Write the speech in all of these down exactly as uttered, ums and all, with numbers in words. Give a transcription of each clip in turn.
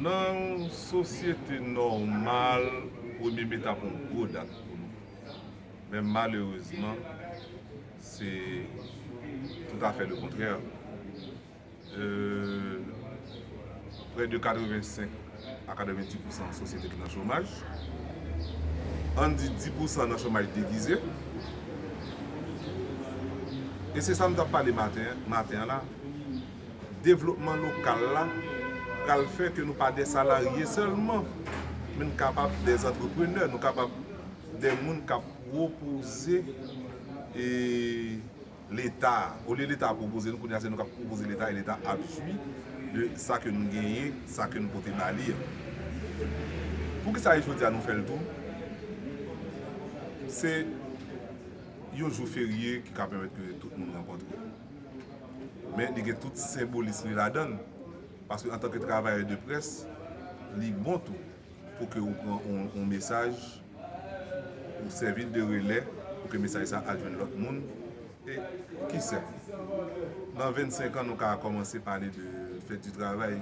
Nan yon sosyete nòmal, premye me t ap yon gwo dat pou nou. Men malerezman, se toutafè lekontrè. Euh, prè de katrevensenk a katrevendi pousan sosyete ki nan chomaj. Ann di di pousan nan chomaj degize. E se sa m t ap pale maten, maten an la. Devlopman lokal la pral fè ke nou pa de salarye sèlman, men n kapab de antreprenè, nou kapab de moun k ap pwopoze e Leta, olye Leta pwopoze nou, kounye a se nou k ap pwopoze Leta, e Leta ap jwi de sa ke nou genyen, sa ke nou pote ba li a. Poukisa e jodi a nou fè l tou? Se yon jou ferye ki ka pèmèt ke tout moun rankontre. Men li gen tout senbolis li ladan l. Paske antanke travayè de près, li bon tou pou ke ou pran yon, yon mesaj, ou sèvi l de relè pou ke mesaj sa al jwenn lòt moun. E kisa? Nan vennsenk an, nou ka kòmanse pale de fèt di travay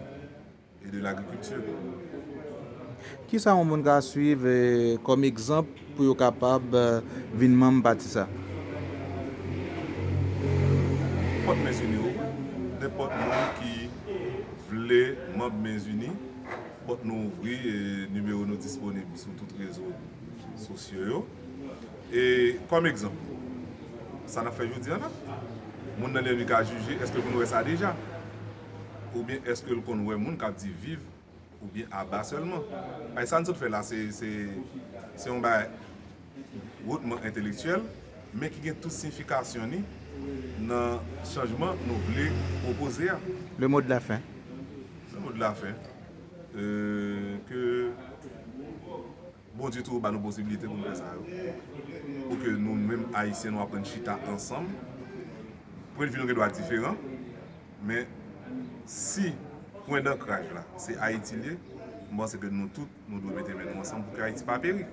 e de lagrikilti. Kisa yon moun ka swiv eh, kòm egzanp pou yo kapab eh, vin manm pati sa? Pòt Menzini ouvri. Nenpòt moun ki vle manm Menzini, pòt nou ouvri e nimewo nou disponib sou tout rezo sosyo yo. E kòm egzanp, sa n ap fè jodi a la, moun nan li menm li ka jije èske l konn wè sa deja, oubyen èske l konn wè moun k ap di viv oubyen aba sèlman. Paske sa n sot fè la, se, se, se yon bagay wotman entelektyèl, men ki gen tout siyifikasyon ni nan chanjman nou vle pwopoze a. Le mot de la fin. Le mot de la fin. Euh, ke Bondye tou ba nou posibilite pou nou fè sa yo. Pou ke nou menm Ayisyen nou aprann chita ansanm. Pwennvi nou gen dwa diferan, men si pwen dankraj la se Ayiti l ye, m panse ke nou tout nou dwe mete men nou ansanm pou ke Ayiti pa peri.